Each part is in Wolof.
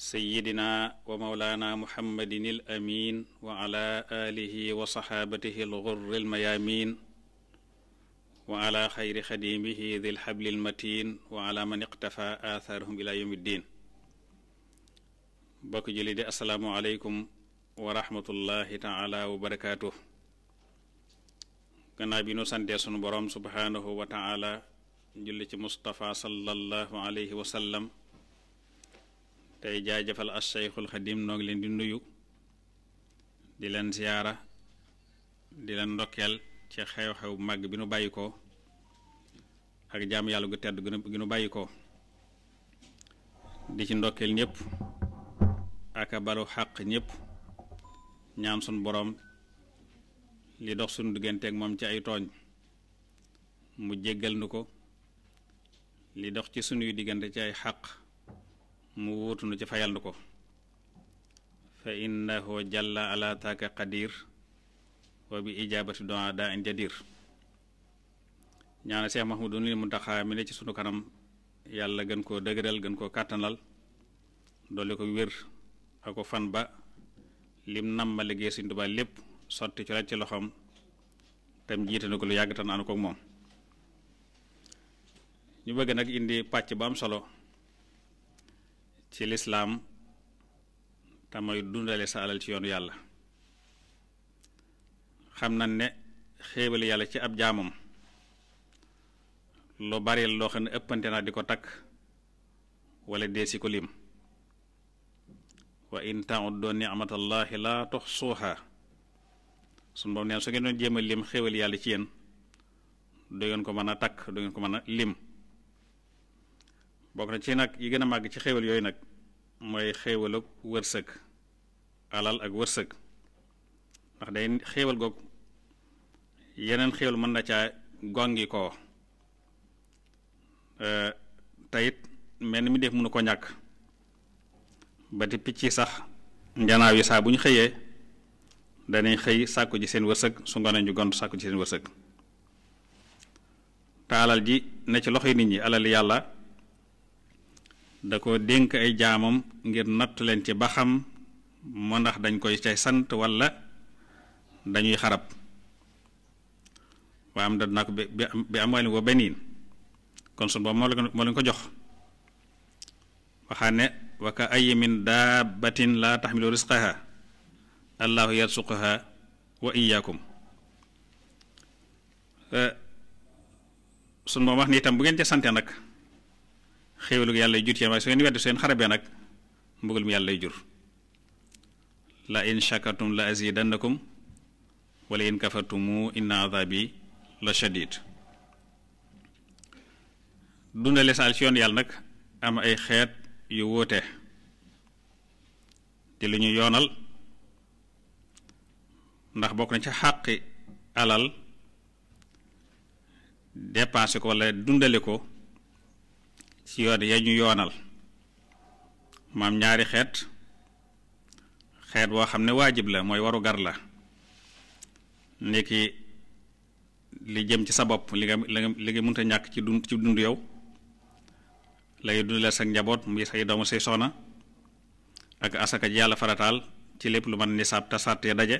sayyidina wa mawlaana muhammadin il amiin wa ala aalihi wa saxaabatihi al-ghurri al-mayaamiin wa ala xayri xadiimihi dil xablil matiin wa ala man iqtafa aathaarahum ila yawmi ddiin. bokk julli di asalaamu aleykum wa rahmatullahi taala wa barakaatuh. gannaaw bi nu santee sunu boroom subhaanahu wa taala julli ci Mustafa sallallahu alayhi wa sallam tey jaajëfal as-Seyxul Xadim noo ngi leen di nuyu di leen ziyaara di leen ndokkeel ci xew-xew màgg bi nu bàyyi ko ak jaam yàlla gu tedd gi nu bàyyi ko di ci ndokkeel ñëpp ak a balu xaq ñëpp ñaan sunu boroom li dox sunu digganteeg moom ci ay tooñ mu jéggal nu ko li dox ci sunuy diggante ci ay xaq mu wuutu nu ci fayal nu ko fa innahu jalla ala taaka qadir wa bi ijabati du'a da'in jadir. ñaana Cheikh Mahmoudou Mountakha mi ne ci sunu kanam yàlla gën koo dëgëral gën koo kàttanal dolli ko wér ak ko fan ba lim nam ma liggéey Sëriñ Tuubaa lépp sotti ci rek ci loxoom tam jiite na ko lu yàgg tan anu ko moom. ñu bëgg nag indi pàcc bu am solo ci lislaam te mooy dundale sa alal ci yoonu yàlla. xam nañ ne xéewali yàlla ci ab jaamam lu bari loo xam ne ëppante naa di ko takk wala dee si ko lim. wa in ta'uddu ni'matallahi la tuhsuha sunu boom neen su ngeen doon jéem a lim xéewali yàlla ci yéen du ngeen ko mën a takk du ngeen ko mën a lim. bokk na ci nag yi gën a màgg ci xéewal yooyu nag mooy xéewalu wërsëg, alal ak wërsëg, ndax day xéewal goog yeneen xéewal mën na caa gongi koo tayit mel ni mi def mënu ko ñàkk ba ti picc sax njanaaw yi saa bu ñu xëyee danañ xëy sàkku ji seen wërsëg su ngoonee ñu gont sàkku ji seen wërsëg. te alal ji ne ci loxoy nit ñi alal yàlla da ko dénk ay jaamam ngir natt leen ci ba xam moo ndax dañ koy cay sant walla dañuy xarab. waa am da naa ko bi am wàllu wa beniin kon sun boobu moo leen ko jox waxaa ne wa ka ayyi min daabatin la taxmilu risqaha allahu yarsuquha wa iyyakum. sun boobu wax ni itam bu ngeen ca sante nag xéewalu yàlla jur ci yéen waaye su ngeen weddi seen xarabee nag mbugal mi yàlla lay jur. la in shakartum la azidannakum wala in kafartumu inna azabi la shadid. dundale saal ci yoon yàlla nag am ay xeet yu wuute di lu ñu yoonal ndax bokk na ci xàqi alal dépensé ko wala dundale ko ci yoon ya ñu yoonal. maam ñaari xeet boo xam ne waajib la mooy waru gar la niki li jëm ci sa bopp li nga mënta ñàkk ci dund yow lay dundale sa njaboot muy say doomu say soxna ak asaka ji yàlla farataal ci lépp lu mën nisaab te sàttee daje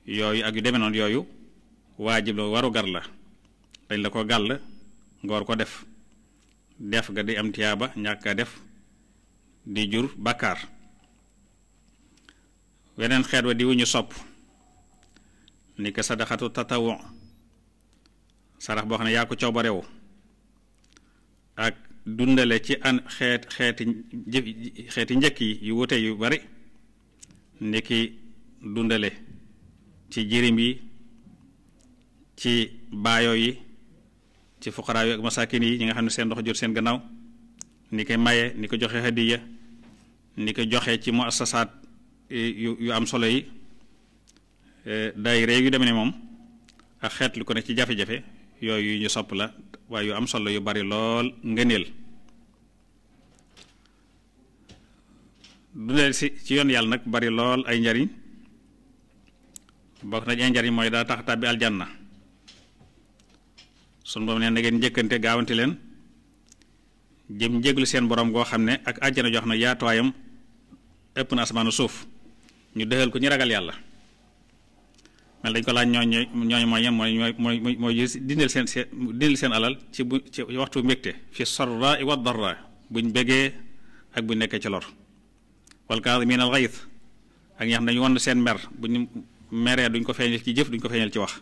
yooyu ak yu demee noonu yooyu waajib la waru gar la dañ la ko gàll nga war ko def ga di am tiyaaba ñàkk a def di jur bàkkaar. weneen xeet wa di wu ñu sopp ni ko sadaxatu tatawu sarax boo xam ne yaa ko coobarewu ak dundale ci an xeeti njëkk yi yu wute yu bari ndiki dundale ci jirim yi ci baayo yi ci fuqaraa yi ak masaakin yi ñi nga xam ne seen ndox jot seen gannaaw ni ko maye ni ko joxe hadiya ni ko joxe ci muassasaat yu am solo yi daayira yu demee ne moom ak xeet lu ko ne ci jafe-jafe yooyu ñu sopp la waaye yu am solo yu bari lool ngëneel. dundal si ci yoon yàlla nag bari lool ay njariñ bokk na ay njariñ mooy daa tax tàbbi aljanna. sun boom ne na ngeen njëkkante gaawante leen jëm njéglu seen borom goo xam ne ak àjjana jox na yaatuwaayam ëpp na asamaanu suuf ñu dëxal ko ñu ragal yàlla mel dañ ko laaj ñooñu mooy dindil seen alal ci waxtu mbégte fi sarra wa darra buñ bégee ak buñ nekkee ci lor wal kaazimiina al ghayz ak ñi xam ne dañu won seen mer buñ meree duñ ko feeñal ci jëf duñ ko feeñal ci wax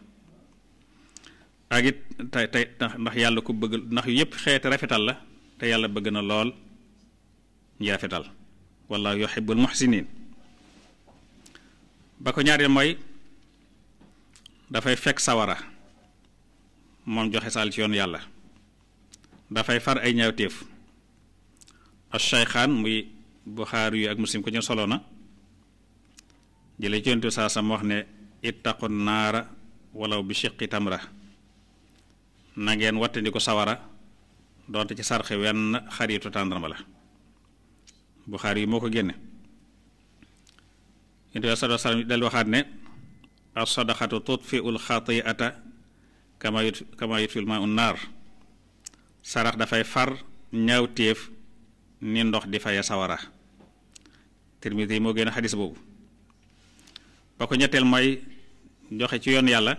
ak it tey ndax yàlla ku bëgg ndax yu yëpp xeeti rafetal la te yàlla bëgg na lool ñi rafetal wallaahu yuhibbul muhsinin ba ko ñaareel mooy dafay fekk sawara moom joxe saal ci yoonu yàlla dafay far ay ñaawteef ash-shaykhaan muy Buxaari yu ak Muslim ko ñu solo na jële ci Yonent bi saa sam wax ne ittaqu naara walaw bi shiqqi tamra na ngeen wattandi ko sawara doonte ci sarxe wenn xaritu tàndarma la Buxaari yi moo ko génne Yonent bi sallallahu alayhi wa sallam del waxaat ne as-sadaqatu tutfi'ul xati'ata kama yutfi'ul maa'u naar sarax dafay far ñaawteef ni ndox di faye sawara Tirmisi moo génne xadis boobu ba ko ñetteel mooy joxe ci yoon yàlla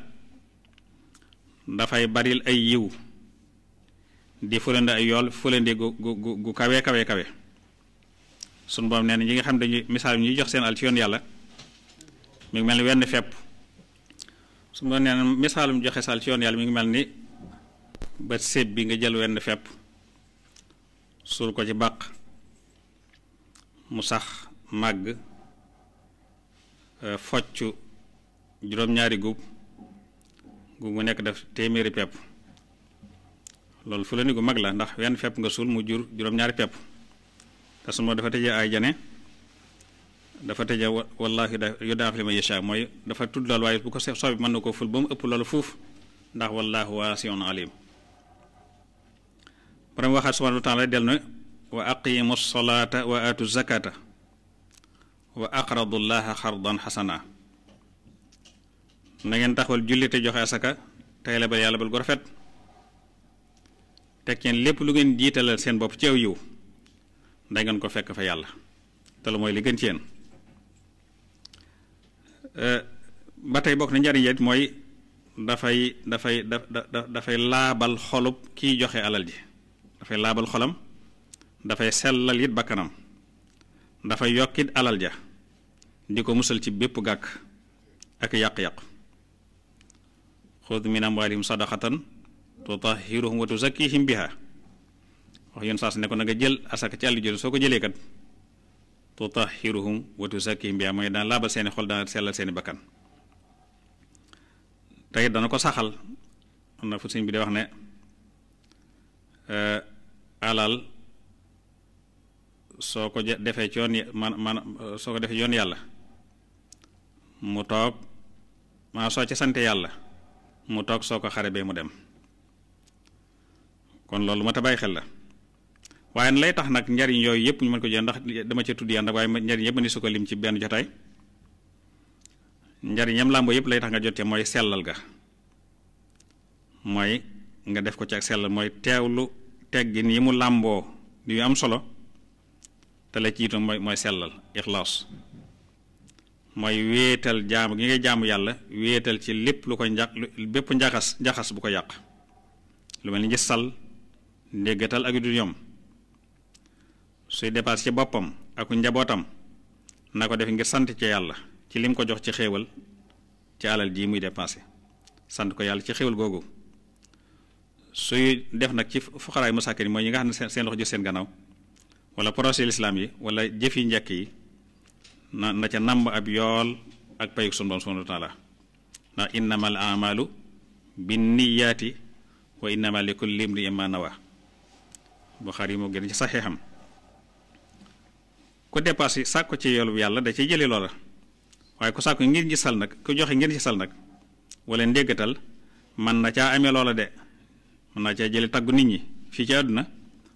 dafay baril ay yiw di fulande ay yool fulande gu kawe sun boom nee na ñi nga xam dañuy misaal ñuy jox seen al ci yoon yàlla mi ngi mel ni wenn fepp sun boom nee na misaalum joxe sal ci yoon yàlla mi ngi mel ni ba séb bi nga jël wenn fepp suul ko ci bàq mu sax màgg focc juróom-ñaari guub mu nekk def téeméeri pepp loolu fu la ni gu mag la ndax wenn fepp nga suul mu jur juróom-ñaari pepp te su ma dafa tëjee ay jane dafa tëjee wallaahi yudaafi liman yashaa mooy dafa tudd loolu waaye bu ko soobi mën na ko ful ba mu ëpp loolu fuuf ndax wallaahu waasi'un alim borom waxaat subhaanahu wa taala del na wa aqimu salaata wa aatu zakata wa aqradu llaha xardan xasana na ngeen taxawal julli te joxe asaka tey la bal yàlla bal gu rafet teg ngeen lépp lu ngeen jiitalal seen bopp ci aw yiw da ngeen ko fekk fa yàlla te lu mooy li gën ci yéen ba tey bokk na njariñ it mooy dafay laabal xolub kiy joxe alal ji dafay laabal xolam dafay sellal it bakkanam dafay yokkit alal ja di ko musal ci bépp gàkk ak yàq-yàq xud min amwaalihim sadaqatan tutahhiruhum wa tuzakkihim biha wax yoon saas ne ko na nga jël asaka ci àll jël soo ko jëlee kat tutahhiruhum wa tuzakkihim biha mooy dana laabal seeni xol dana sellal seeni bakkan tey dana ko saxal am na fu sëñ bi di wax ne alal soo ko defee ci yoon soo ko defee yoon yàlla mu toog maa soo ci sante yàlla mu toog soo ko xare bee mu dem kon loolu ma ta bàyyi xel la waaye lay tax nag njariñ yooyu yëpp ñu mën ko jël ndax dama ci tudd yàlla waaye njariñ yëpp ni su ko lim ci benn jotaay njariñam làmbo yëpp lay tax nga jotee mooy sellal ga mooy nga def ko ci ak sellal mooy teewlu teggin yi mu làmboo yu am solo te la ci itam mooy sellal ixlaas mooy wéetal jaamu gi ngay jaamu yàlla wéetal ci lépp lu ko bépp njaxas bu ko yàq lu mel ni njësal ndéggatal ak du ñoom suy dépassé ci boppam ak njabootam na ko def ngir sant ci yàlla ci lim ko jox ci xéewal ci alal ji muy dépensé sant ko yàlla ci xéewal googu suy def nag ci fuqaraay masaakin mooy ñi nga xam ne seen loxo jël seen gannaaw wala projet l'islam yi wala jëfi njëkk yi na ca namb ab yool ak payuk sunu Boroom subhaanahu wa taala ndax innamal a'maalu binniyaati wa innamaa likulli imri'in maa nawaa Buxaari yi moo gën ci saxiixam ku dépassé sàkku ci yoolu yàlla da ciy jëlee loola waaye ku sàkku ngir gisal nag ku joxe ngir gisal nag wala ndéggatal man na caa amee loola de mën naa caa jële taggu nit ñi fii ci àdduna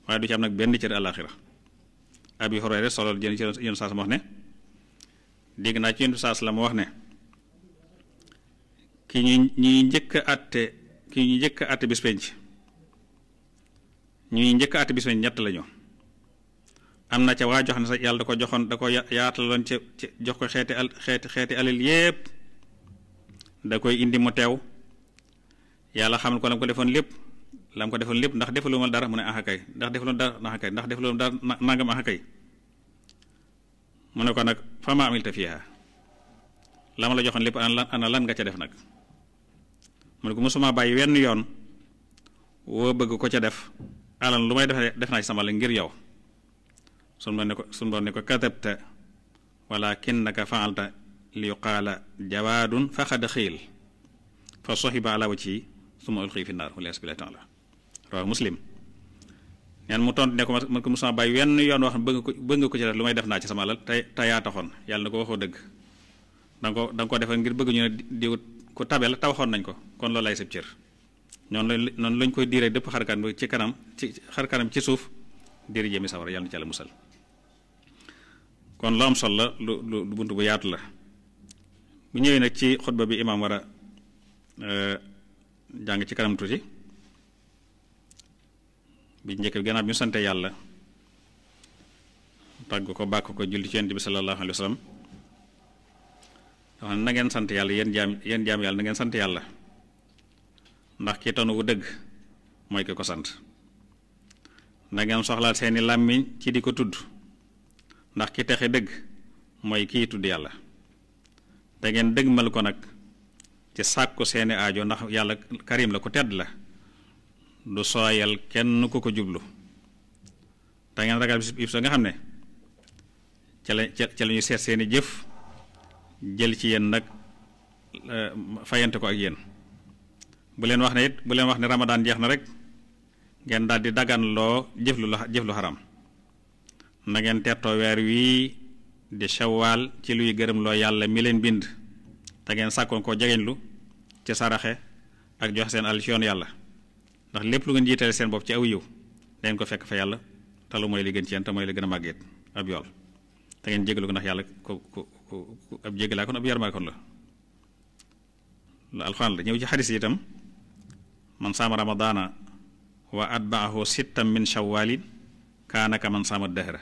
waaye du ci am nag benn cër àllaaxira Abi Hurayra solo jën ci yéen saa sama wax ne dégg naa ci yéen saa la ma wax ne ki ñuy njëkk a àtte bis penc ñuy njëkk ati bis ñett lañu. am na ca waa jox ne sax yàlla da ko joxoon da ko yaataloon ci jox ko xeeti alal yépp da koy indi mu teew yàlla xamal ko la ko defoon lépp ndax defaluma dara mu ne axa kay ndax defaluma dara axa kay ndax defaluma dara nangam axa kay mu ne ko nag fa ma amilta fiha la ma la joxoon lépp ana lan nga ca def nag mu ne ko mosuma bàyyi wenn yoon woo bëgg ko ca def alal lu may def naa ci sama la ngir yow sunu borom ne ko katabta walakinnaka fa'alta li yuqaala jawaadun faqad xiil fa sohiba ala wajhi summa ulqi fi naar wal iyaazu billahi taala rawahu Muslim neen mu tontu ne ko man ko mosuma bàyyi wenn yoon wax bëgg nga ko ci def lu may def naa ci sama alal te yaa taxoon yàlla na ko waxoo dëgg da nga ko defal ngir bëgg ñu ne di ku tabe la tawaxoon nañ ko kon loolu lay sëb cër noonu lañ koy diiree dëpp xarkanam ci kanam ci xarkanam ci suuf diiri jëmi sawara yàlla na ci Yàlla musal kon lu am solo la lu bunt bu yaatu la bu ñëwee nag ci xutba bi imaam war a jàng ci kanam tuuti bi njëkk bi gannaaw bi ñu sante yàlla tàgg ko bàkk ko julli ci Yonent bi sallallahu alayhi wa sallam dafa na ngeen sant yàlla yéen jaam yàlla na ngeen sant yàlla ndax ki tonu wu dëgg mooy ki ko sant na ngeen soxlaal seeni làmmiñ ci di ko tudd ndax ki texe dëgg mooy kii tudd yàlla da ngeen dëgmal ko nag ci sàkku seeni aajo ndax yàlla karim la ku tedd la du sooyal kenn ku ko jublu da ngeen ragal bis nga xam ne ca la ñu seet seeni jëf jël ci yéen nag fayante ko ak yéen bu leen wax ne ramadaan jeex na rek ngeen daal di dagan loo jëf lu xaram na ngeen teertoo weer wii di shawaal ci luy gërëm loo yàlla mi leen bind te ngeen sàkkoon koo jegeñlu ci saraxe ak joxe seen àll ci yoon yàlla ndax lépp lu ngeen jiitale seen bopp ci aw yiw dangeen ko fekk fa yàlla te lu mooy li gën ci yéen te mooy li gën a màggeet ab yool te ngeen jégalu ko ndax yàlla ku ab jégalaa kon ab yarmaa kon la alxuraan la ñëw ci xadis yi itam man saama ramadaana wa atbaahu sittam min shawwalin kaana ka man saama dahra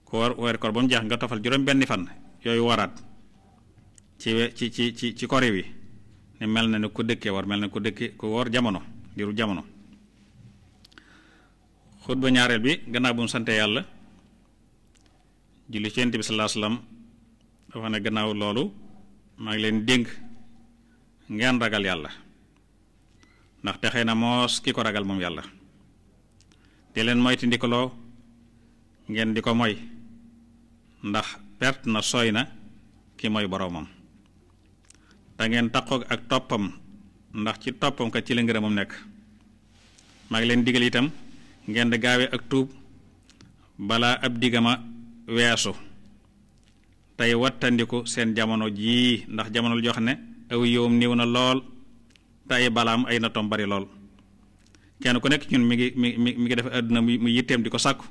ku war weer koor ba mu jeex nga tofal juróom benni fan yooyu waraat ci kori wi ne mel na ne ku dëkkee war mel na ku dëkkee ku woor jamono diiru jamono xutba ñaareel bi gannaaw bu mu sante yàlla julli ci Yonent bi sallallahu alayhi wasallam dafa ne gannaaw loolu maa ngi leen dénk ngeen ragal yàlla ndax texee na moos ki ko ragal moom yàlla di leen moyti ndikaloo ngeen di ko moy ndax perte na sooy na ki mooy boroomam te ngeen taqoog ak toppam ndax ci toppam kat ci la ngërëmam nekk maa ngi leen digal itam ngeen di gaawe ak tuub balaa ab digama weesu tey wattandiku seen jamono jii ndax jamono joo xam ne aw yowum niw na lool te ay balaam ay natom bari lool kenn ku nekk ñun mi ngi def àdduna mu yitteem di ko sàkku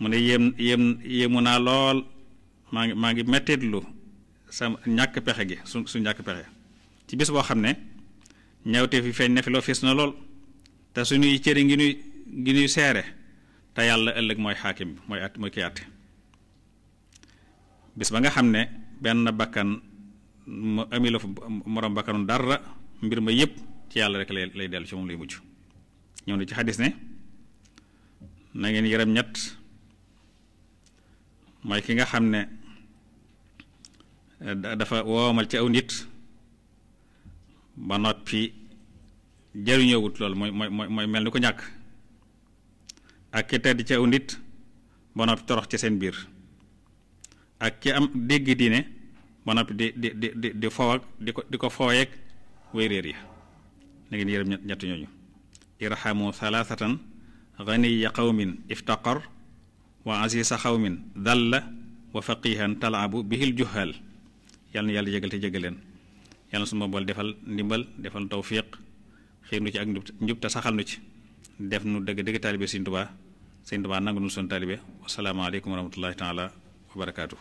mu ne yéemu naa lool maa ngi mettitlu sa ñàkk pexe gi su ñàkk pexe ci bis boo xam ne ñawte fi feeñ ne fi loo fees na lool te suñuy cëri ngi nuy seere te yàlla ëllëg mooy xaakim bi mooy ki àtte bis ba nga xam ne benn bakkan mu ami la fa moroom bakkanu dara mbir ma yépp ci yàlla rek lay dellu ci moom lay mujj ñëw na ci xadis ne na ngeen yërëm ñett mooy ki nga xam ne dafa woomal ci aw nit ba noppi jariñoowut loolu mooy mel ni ko ñàkk ak ki tedd ci aw nit ba noppi torox ci seen biir ak ki am dégg diine ba noppi di foow ak di ko fooyeeg way réer yi na ngeen yërëm ñett ñooñu irhamu thalathatan ghaniya qawmin iftaqar wa aziza qawmin dalla wa faqihan talaabu bihil juhal yàlla na yàlla jégal te jégal leen yàlla suma bool defal ndimbal defal tawfiq xiir nu ci ak njub te saxal nu ci def nu dëgg taalibe Sëñ Tuubaa nangu nu son taalibe wassalaamu aleykum wa rahmatullahi taala wa barakaatu